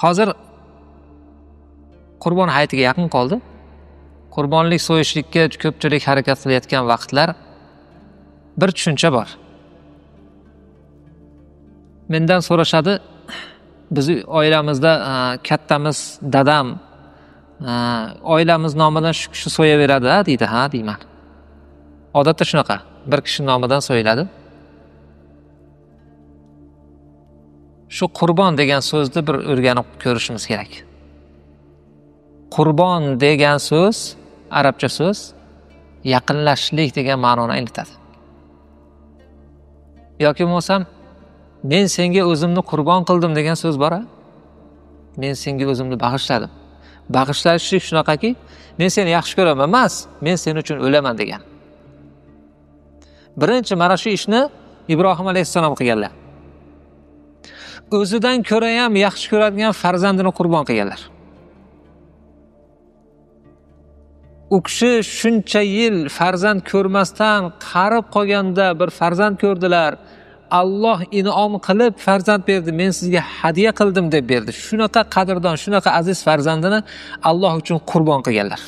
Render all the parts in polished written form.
Hozir Qurbon hayitiga yaqin qoldi. Qurbonlik so'yishlikka ko'pchilik harakat qilayotgan vaqtlar bir tushuncha bor. Mendan so'rashadi, biz oilamizda kattamiz, dadam, oilamiz nomidan shu kishi so'yaveradi, ha deydi, ha deyman. Odatda shunaqa, bir kishi nomidan so'yiladi. Shu qurbon degan so'zni bir o'rganib ko'rishimiz kerak. Qurbon degan so'z, arabcha so'z, yaqinlashishlik degan ma'noni anglatadi. Yoki bo'lmasam, men senga o'zimni qurbon qildim degan so'z bor-a? Men senga o'zimni bag'ishladim. Bag'ishlashlik shunaqaki, men seni yaxshi ko'raman emas, men sen uchun o'laman degan. Birinchi mana shu ishni Ibrohim alayhissalom qilganlar. O'zidan ko'ra ham yaxshi ko'radigan farzandini qurbon qilganlar. U kishi shuncha yil farzand ko'rmasdan qarib qolganda bir farzand ko'rdilar. Alloh in'om qilib farzand berdi, men sizga hadya qildim deb berdi. Shunaqa qadrdon, shunaqa aziz farzandini Alloh uchun qurbon qilganlar.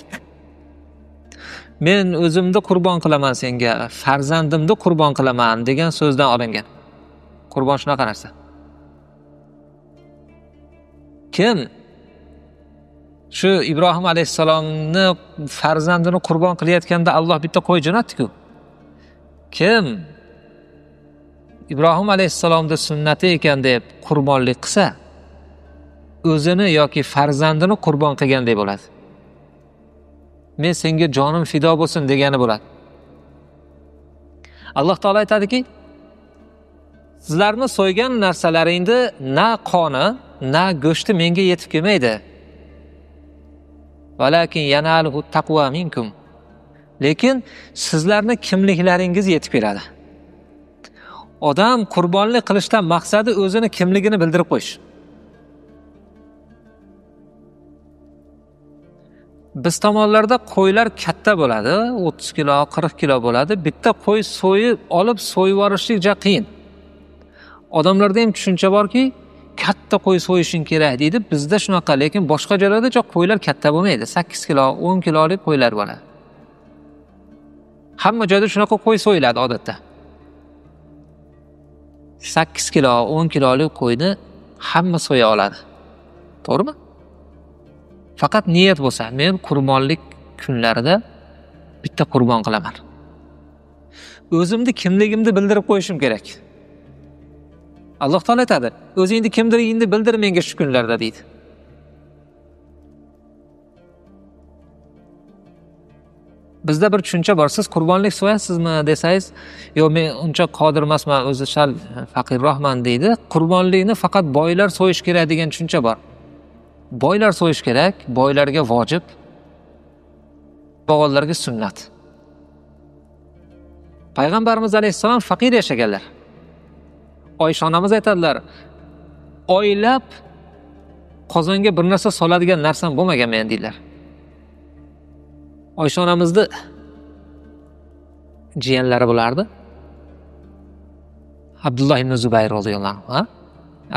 Men o'zimni qurbon qilaman senga, farzandimni qurbon qilaman degan so'zdan olingan. Qurbon shunaqa narsa. Kim shu Ibrohim alayhissalomni farzandini qurbon qilayotganda Alloh bitta qo'y jo'natdi-ku. Kim Ibrohim alayhissalomning sunnati ekan deb qurbonlik qilsa, o'zini yoki farzandini qurbon qilgandek bo'ladi. Men senga jonim fido bo'lsin degani bo'ladi. Alloh taolo aytadiki, sizlarni so'ygan narsalaringni na qoni, na go'shti menga yetib kelmaydi. Valakin yanaluhu taqva minkum. Lekin sizlarni kimliklaringiz yetib keladi. Odam qurbonlik qilishdan maqsadi o'zini kimligini bildirib qo'yish. Biz tomonlarda qo'ylar katta bo'ladi, 30 kilo, 40 kilo bo'ladi. Bitta qo'y so'yib olib so'yib yuborishlik juda qiyin. Odamlarda ham tushuncha borki, katta qo'y so'yishing kerak deydi. Bizda shunaqa, lekin boshqa joylarda juda qo'ylar katta bo'lmaydi. 8 kilo, 10 kilolik qo'ylar bo'ladi. Hamma joyda shunaqa qo'y so'yiladi odatda. 8 kilo, 10 kilolik qo'yni hamma so'ya oladi. To'g'rimi? Faqat niyat bo'lsa, men qurbonlik kunlarida bitta qurbon qilaman. O'zimni kimligimni bildirib qo'yishim kerak. Alloh taolo aytadi, o'zingni kimligingni bildir menga shu kunlarda deydi. Bizda bir tushuncha bor, siz qurbonlik so'yasizmi desangiz, yo'q men uncha qodir emasman, o'zi sal faqirroqman deydi. Qurbonlikni faqat boylar so'yish kerak degan tushuncha bor. Boylar so'yish kerak, boylarga vojib, bog'ollarga sunnat. Payg'ambarimiz alayhissalom faqir yashaganlar. Oysha onamiz aytadilar, oylab qozonga bir narsa soladigan narsam bo'lmagan men deydilar. Oysha onamizni jiyanlari bo'lardi. Abdulloh ibn Zubayr roziyallohu anhu,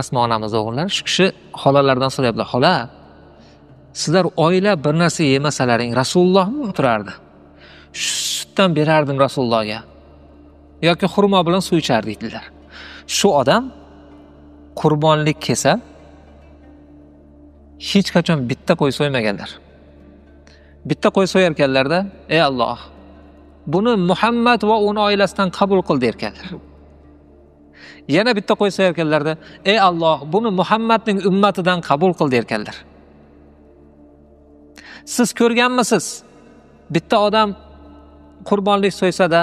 Asmo onamiz o'g'illari, shu kishi xolalardan so'rayaptilar, xola, sizlar oylab bir narsa yemasalaring Rasulullohmi o'tirardi? Shu sutdan berardim Rasulullohga yoki xurmo bilan suv ichardik dedilar. Shu odam qurbonlik kelsa hech qachon bitta qo'y so'ymaganlar. Bitta qo'y so'yarkanlarda, ey Alloh, buni Muhammad va uni oilasidan qabul qil derkanlar. Yana bitta qo'y so'yarkanlarda, ey Alloh, buni Muhammadning ummatidan qabul qil derkanlar. Siz ko'rganmisiz? Bitta odam qurbonlik so'ysa-da,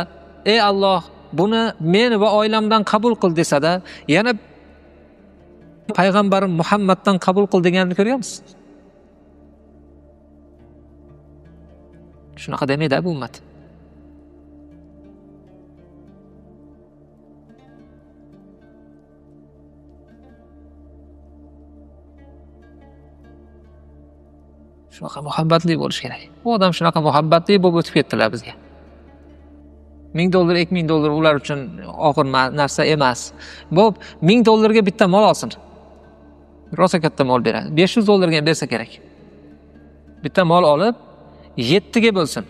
ey Alloh, buni men va oilamdan qabul qil desa-da, yana payg'ambarim Muhammaddan qabul qil deganini ko'rganmisiz? Shunaqa demaydi bu ummat. Shunaqa muhabbatli bo'lish kerak. Bu odam shunaqa muhabbatli bo'lib o'tib ketdilar bizga. $1000, $2000 ular uchun og'ir narsa emas. Bu $1000 bitta mol olsin. Rosa katta mol beradi. $500 ham bersa kerak. Bitta mol olib 7 ga bo'lsin.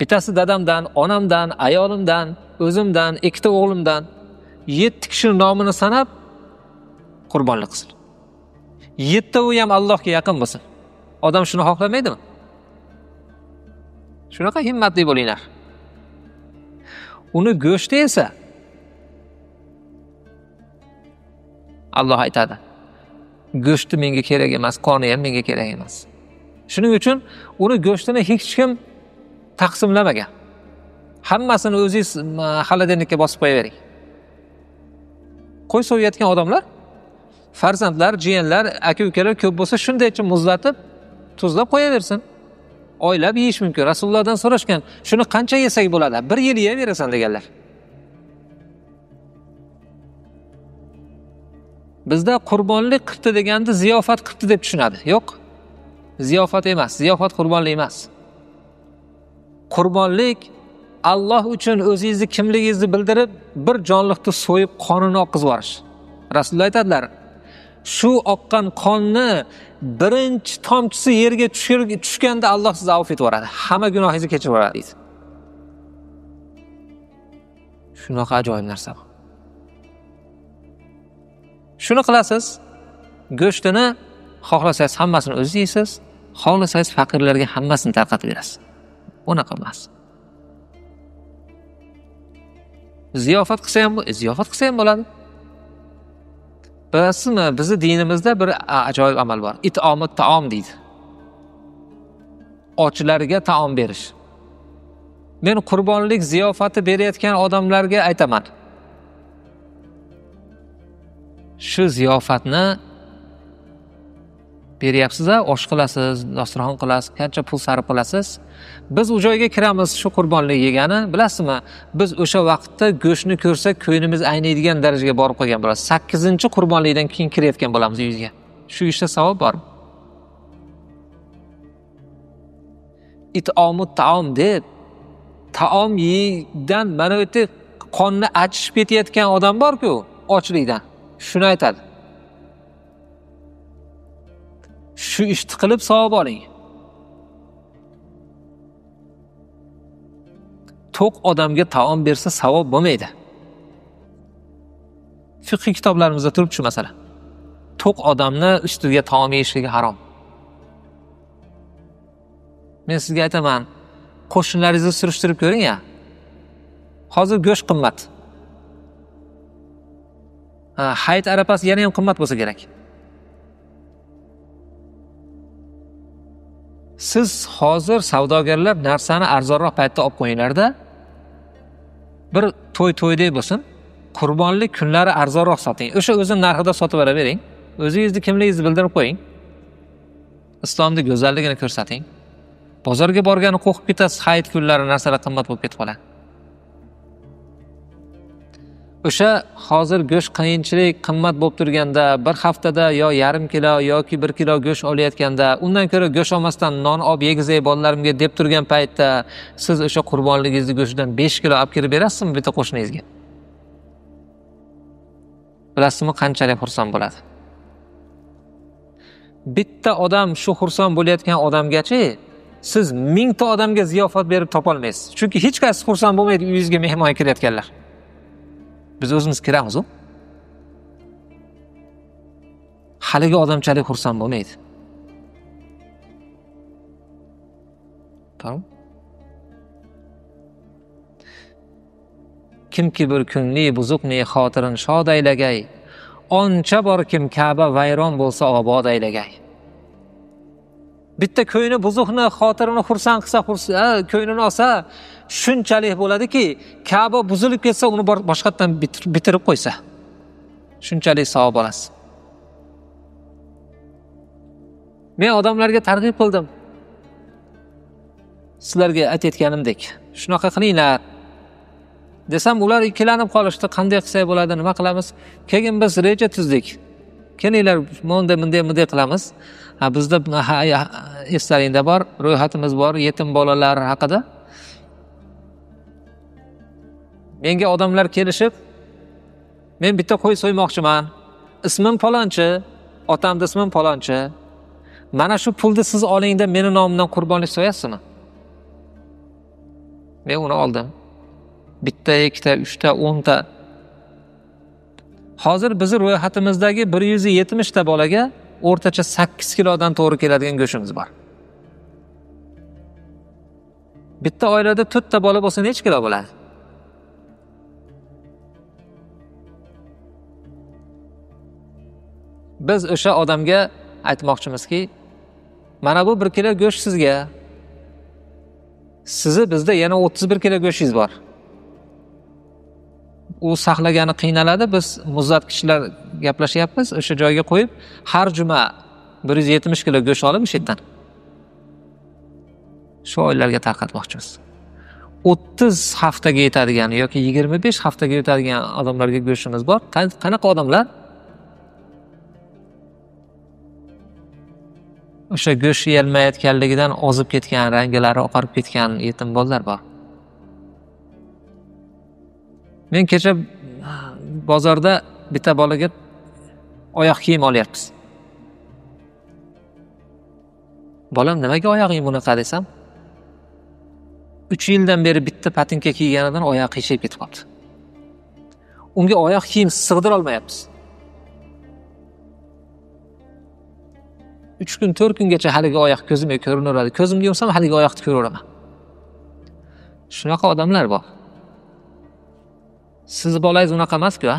Bittasi dadamdan, onamdan, ayolimdan, o'zimdan, ikkita o'g'limdan 7 kishining nomini sanab qurbonlik qilsin. 7 u ham Allohga yaqin bo'lsin. Odam shuni xohlamaydimi? Shunaqa himmatli bo'linglar. Uni go'shti esa Alloh aytadi, go'shti menga kerak emas, qoni ham menga kerak emas. Shuning uchun uni go'shtini hech kim taqsimlamagan. Hammasini o'zingiz xolodilnikka bosib qo'yavering. Qo'y so'yayotgan odamlar, farzandlar, jiyanlar, aka-ukalar ko'p bo'lsa shundaycha muzlatib, tuzlab qo'yaversin. Oylab yeyish mumkin. Rasulullohdan so'rashgan, shuni qancha yesak bo'ladi? 1 yil yeyaverasan deganlar. Bizda qurbonlik qilibdi deganda ziyofat qilibdi deb tushunadi. Yo'q. Ziyofat emas, ziyofat qurbonlik emas. Qurbonlik Alloh uchun o'zingizni kimligingizni bildirib, bir jonliqni so'yib qonini oqizib yuborish. Rasululloh aytadilar, shu oqqan qonni birinchi tomchisi yerga tushganda Alloh sizni avf etib yuboradi. Hamma gunohingizni kechirib yuboradi deydi. Shunaqa ajoyib narsa bu. Shuni qilasiz, go'shtini xohlasangiz hammasini o'zingiz yeysiz, xohlasangiz faqirlarga hammasini tarqatib berasiz. Unaqa emas. Ziyofat qilsa ham, ziyofat qilsa ham bo'ladi. Bilasizmi, bizni dinimizda bir ajoyib amal bor. It'omut taom deydi. Ochlarga taom berish. Men qurbonlik ziyofati berayotgan odamlarga aytaman. Shu ziyofatni beryapsiz-a, osh qilasiz, dasturxon qilasiz, qancha pul sarf qilasiz. Biz u joyga kiramiz, shu qurbonlik yegani, bilasizmi? Biz o'sha vaqtda go'shtni ko'rsak, ko'nglimiz ayniydigan darajaga borib qolgan bo'lamiz. 8-qurbonlikdan keyin kirayotgan bo'lamiz uyga. Shu ishda savob bormi? It'omut taom deb taom yegan mana bu yerda qonni achishib ketayotgan odam bor-ku, ochlikdan. Shuni aytadi. Shu ishni qilib savob oling. To'q odamga taom bersa savob bo'lmaydi. Fiqh kitoblarimizda turibdi shu masala. To'q odamni ustiga taom yeyishligi harom. Men sizga aytaman, qo'shnilaringizni surishtirib ko'ring-a. Hozir go'sht qimmat. Hayit arafasi yana ham qimmat bo'lsa kerak. Siz hozir savdogarlar narsani arzonroq paytda olib qo'yinglarda, bir to'y-to'ydek bo'lsin, qurbonlik kunlari arzonroq soting. O'sha o'zini narxida sotib olavering. O'zingizni kimligingizni bildirib qo'ying. Islomning go'zalligini ko'rsating. Bozorga borgani qo'rqib ketasiz, hayit kunlari narsalar qimmat bo'lib ketib qoladi. O'sha hozir go'sht qiyinchilik qimmat bo'lib turganda, bir haftada yo yarim kilo yoki 1 kilo go'sht olayotganda, undan ko'ra go'sht olmasdan non olib yegizay bolalarimga deb turgan paytda siz o'sha qurbonligingizni go'shidan 5 kilo olib kirib berasizmi bitta qo'shningizga? Bilasizmi qanchalik xursand bo'ladi? Bitta odam shu xursand bo'layotgan odamgachi siz 1000 ta odamga ziyofat berib topa olmaysiz. Chunki hech qaysi xursand bo'lmaydi uyingizga mehmon kelayotganlar. Biz o'zimiz kiramiz-u. Haligi odamchalik xursand bo'lmaydi. Tamam. Kimki bir kunli buzuqni xotirin shod aylagay, oncha bor kim Ka'ba vayron bo'lsa obod aylagay. Bitta ko'ngli buzuqni xotirini xursand qilsa, ko'nglini olsa, shunchalik bo'ladiki, Ka'ba buzilib ketsa, uni boshqatdan bitirib qo'ysa, shunchalik savob olasiz. Men odamlarga targ'ib qildim. Sizlarga aytayotganimdek, shunaqa qilinglar desam, ular ikkilanib qolishdi. Qanday qilsak bo'ladi, nima qilamiz? Keyin biz reja tuzdik. Kelinglar, bunday bunday bunday qilamiz. Ha, bizda eslaringda bor, ro'yxatimiz bor yetim bolalar haqida. Menga odamlar kelishib, men bitta qo'y so'ymoqchiman, ismim falonchi, Otamni ismim palonchi. Mana shu pulni siz olingda meni nomimdan qurbonlik so'yasizmi? Men uni oldim. Bitta, ikkita, uchta, 10 ta. Hozir bizni ro'yxatimizdagi 170 ta bolaga o'rtacha 8 kilodan to'g'ri keladigan go'shtimiz bor. Bitta oilada 4 ta bola bo'lsa necha kilo bo'ladi? Biz o'sha odamga aytmoqchimizki, mana bu 1 kilo go'sht sizga. Sizni bizda yana 31 kilo go'shingiz bor. U saqlagani qiynaladi. Biz muzlatgichlar gaplashyapmiz, o'sha joyga qo'yib har juma 170 kilo go'sht olib o'sha yerdan shu oilalarga tarqatmoqchimiz. 30 haftaga yetadigan yoki 25 haftaga yetadigan odamlarga go'shtimiz bor. Qanaqa odamlar? O'sha go'sht yeyolmayotganligidan ozib ketgan, ranglari oqarib ketgan yetim bolalar bor. Men kecha bozorda bitta bolaga oyoq kiyim olyapmiz. Bolam, nimaga oyog'ing bunaqa desam, 3 yildan beri bitta patinka kiyganidan oyog'i qiyshayib ketib qoldi. Unga oyoq kiyim sig'dira olmayapmiz. 3 kun, 4 kungacha haligi oyoq ko'zimga ko'rinaveradi. Ko'zimni yumsam haligi oyoqni ko'raveraman. Shunaqa odamlar bor. Sizni bolangiz unaqa emas-ku, ha?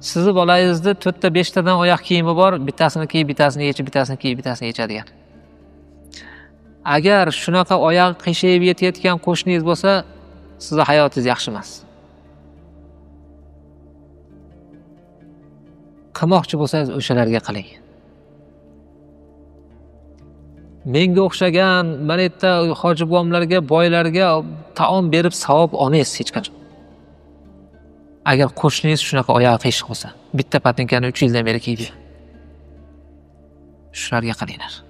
Sizni bolangizda 4 ta, 5 tadan oyoq kiyimi bor, bittasini kiyib, bittasini yechib, bittasini kiyib, bittasini yechadigan. Agar shunaqa oyoq qiyshayib yetayotgan qo'shningiz bo'lsa, sizni hayotingiz yaxshi emas. Qilmoqchi bo'lsangiz o'shalarga qiling. Menga o'xshagan mana yerda hoji buvamlarga, boylarga taom berib savob olmaysiz hech qachon. Agar qo'shningiz shunaqa oyog'i qiyshiq bo'lsa, bitta patinkani 3 yildan beri kiydi. Shularga qilinglar.